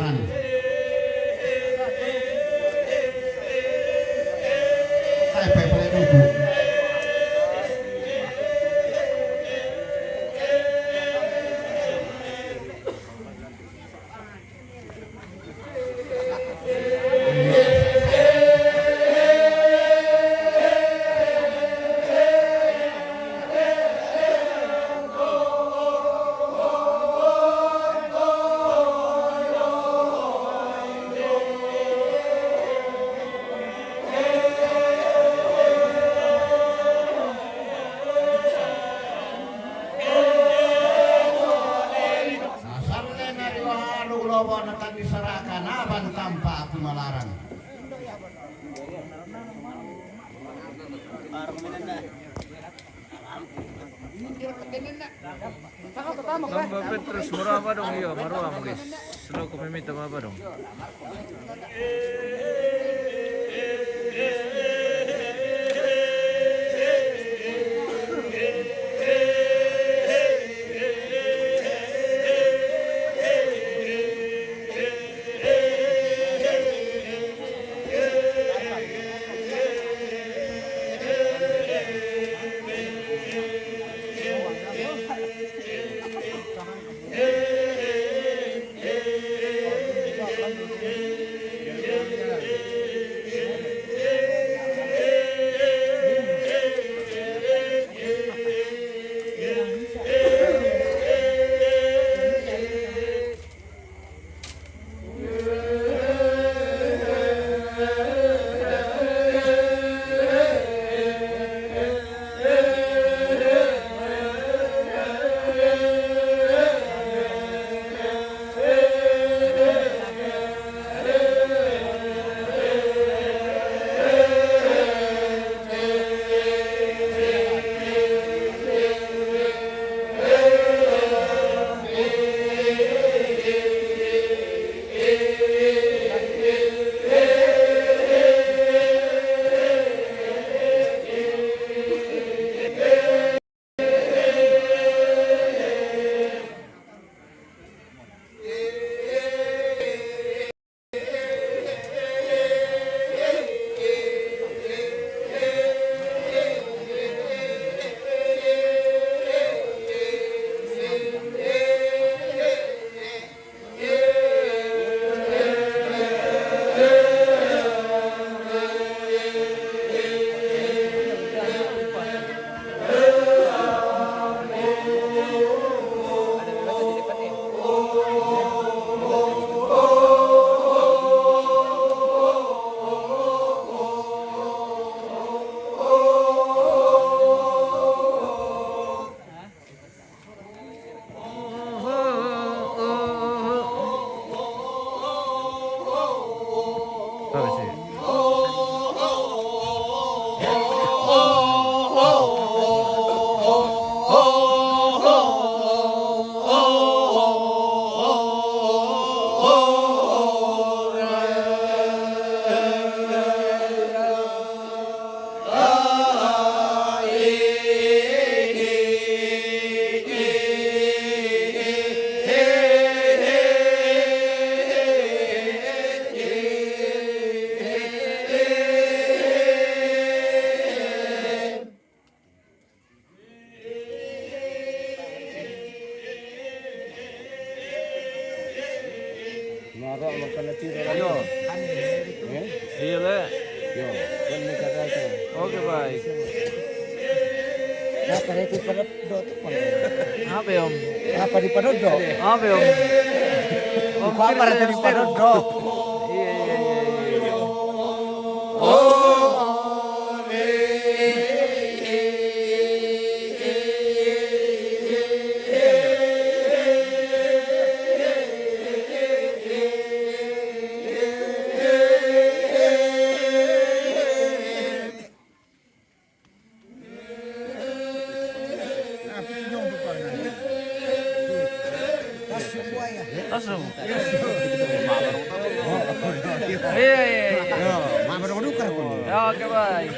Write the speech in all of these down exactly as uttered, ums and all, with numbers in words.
Tae pae pale duku. Nasalle na ri walu lobo na tandisaraka naban tampa aku malarang. Tamba Petrus, maruwa ba dong, iyo, maruwa mo, guys. Selo ko pemita ba dong. Nara makan na tiro lagi. Iyo. Eh? Iyo, Le. Iyo, kan ni kata itu. Oke, baik. Nah, kare itu pada dot. Apa, Om? Apa di pada dot? Apa, Om? Om, apa kira rasa di pada dot? Iya, iya, iya, iya. Oh. Langsung. Iya, iya, iya. Yo, mama dong duka pun. Ya, oke, baik.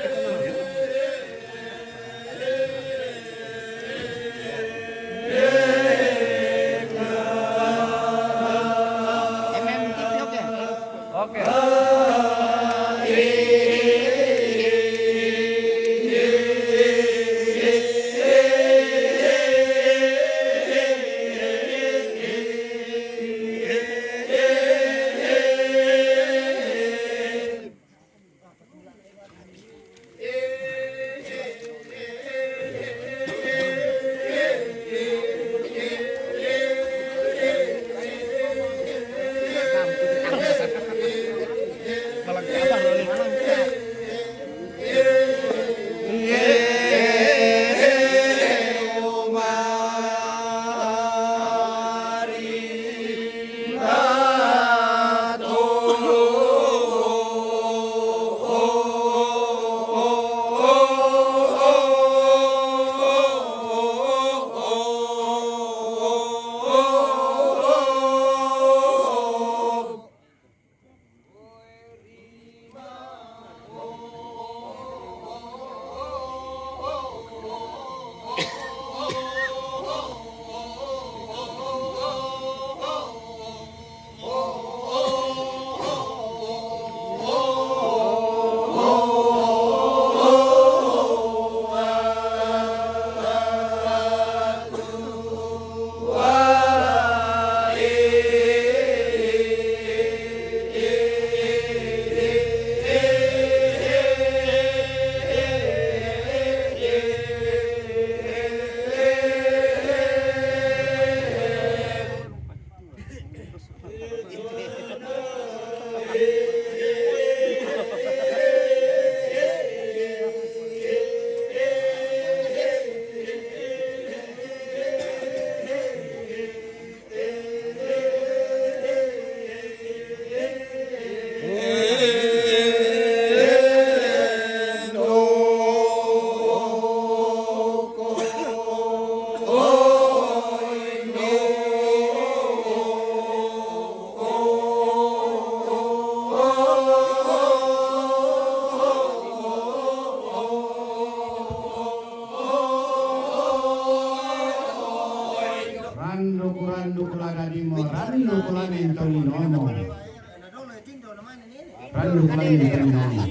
Randu ku lamen toli nomo.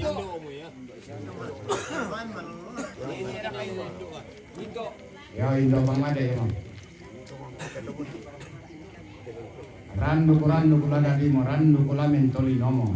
Yo, indo pangade yo. Randu ku, randu ku lada limo, randu ku lamen toli nomo.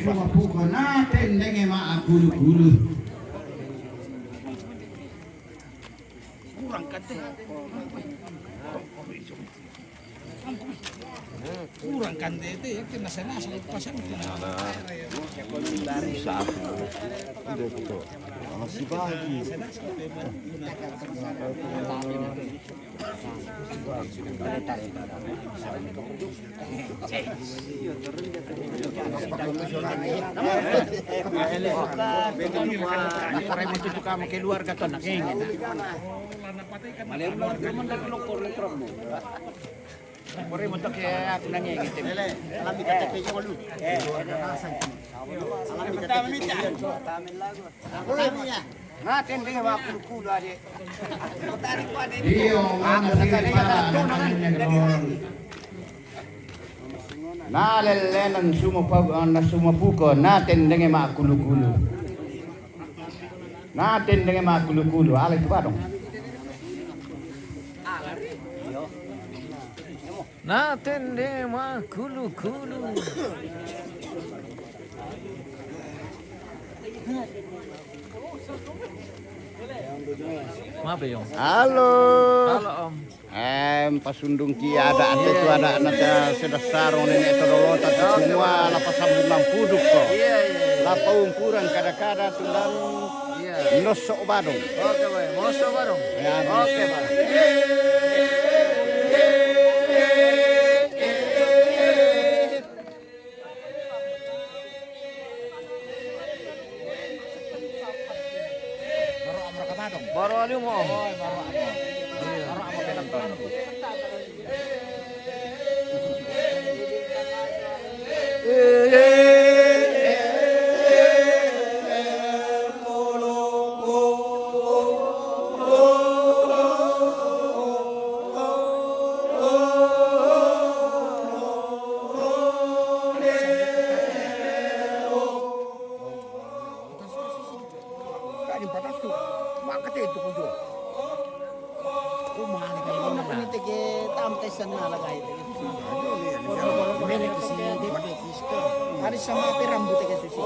Mapuko na tendenge ma akulu-kulu. Kurang kan tete, ya, kena sana, sana pasang. Bisa. Udah gitu. Masih pagi. Keluarga tuh anak ini. Pore mo to ke aku nang ngiti. Lele, alami ka te pe jong lu. Alami ka te pe jong lu. Alami ya. Na tende wa kulu-kulu ade. Iyo, mana saka de ya. Na lele nan suma pa na suma puko na tendenge ma kulu-kulu. Na tendenge ma kulu-kulu, ala itu badong. Na tendenge ma kulu-kulu. Maaf ya, Om. Halo. Halo, Om. Em, pasundung ki ada ate tu ada anak sudah sarong nenek todolota tu semua la pasambung puduk ko. Iya, iya. La paungkuran kada-kada tulang. Iya. Nosok badong. Oke, Bang. Nosok badong. Ya. Oke, Bang. Baru amra kamadong. Baru ali mo. Oh, baru amra. Baru amra penonton. Kadi patasu, makate itu kujo. Umana kaya ini. Ini tege tam tesan na lagai tege. Bele kisi, bele kisi. Ada sama api rambu tege susi.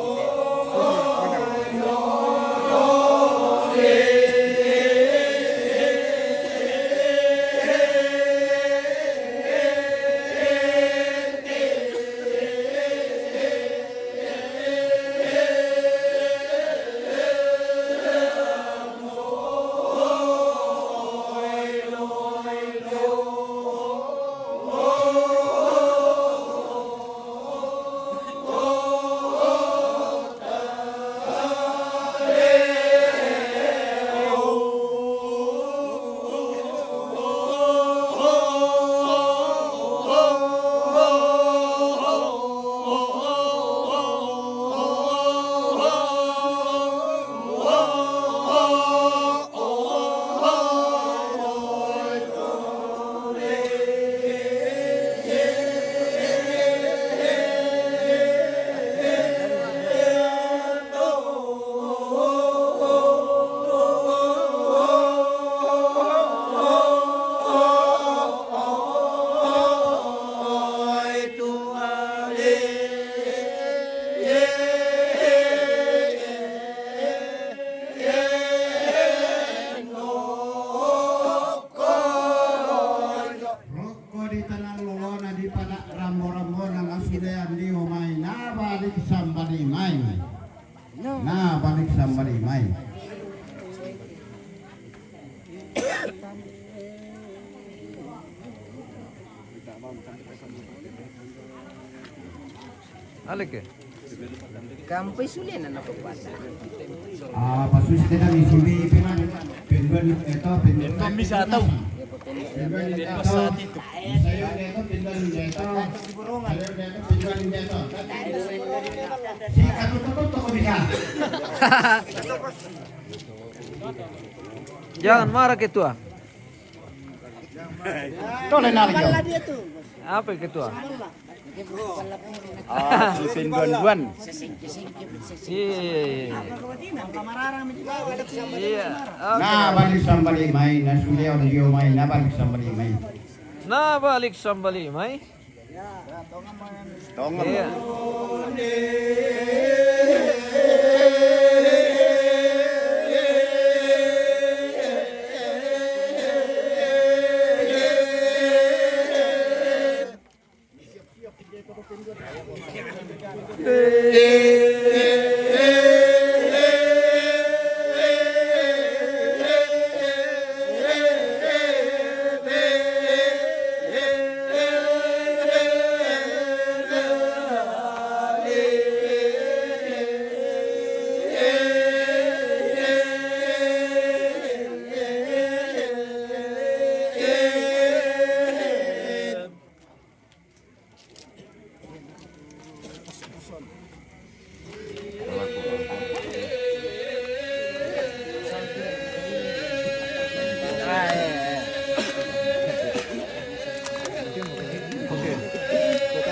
Rokko di tanah lolona di pada rambo-rambona nasulean di omai na balik sambali mai. Na balik sambali mai. Aleke. Kampai sule na nako pata. Ah, pasusi tena misibi pena. Penduan eto, penduan. Eto bisa tahu. Penduan eto. Sayo eto, penduan eto. Sayo eto, penduan eto. Si katu tutup toko bisa. Jangan marah, Ketua. Tole naljo. Apa, Ketua? Ah, si penduan-duan. Iya, iya, iya. Iya. Oke. Na balik sambali mai, na sudah audio mai, na balik sambali mai. Na balik sambali mai. Tonga.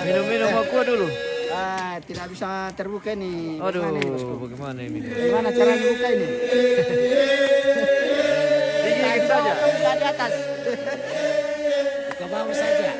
Minum-minum aqua dulu. Ah, tidak bisa terbuka ini. Bagaimana ini, bosku? Aduh, bagaimana ini? Gimana caranya buka ini? Digigit saja. Buka di atas. Buka bawah saja.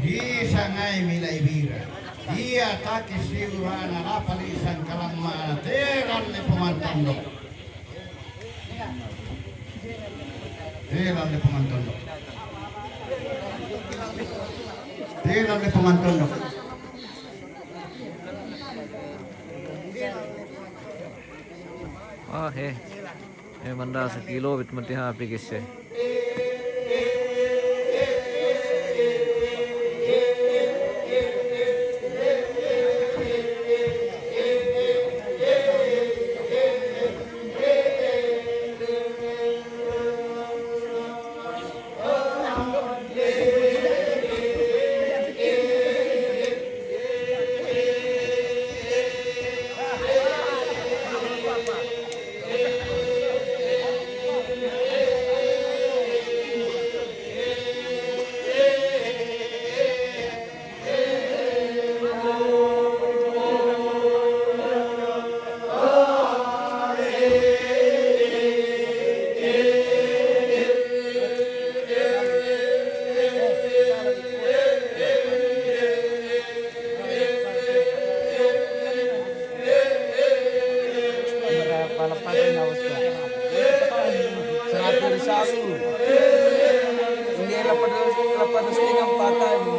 Di sangai milai bira. Ia taki siurana lapali sangkalamma teran le pemantando. Teran le pemantando. Teran le pemantando. Ah, he. Eh, manda sakilo bit mati ha application. Seratus ribu. Ini lapan ratus, lapan ratus tiga empat tahun.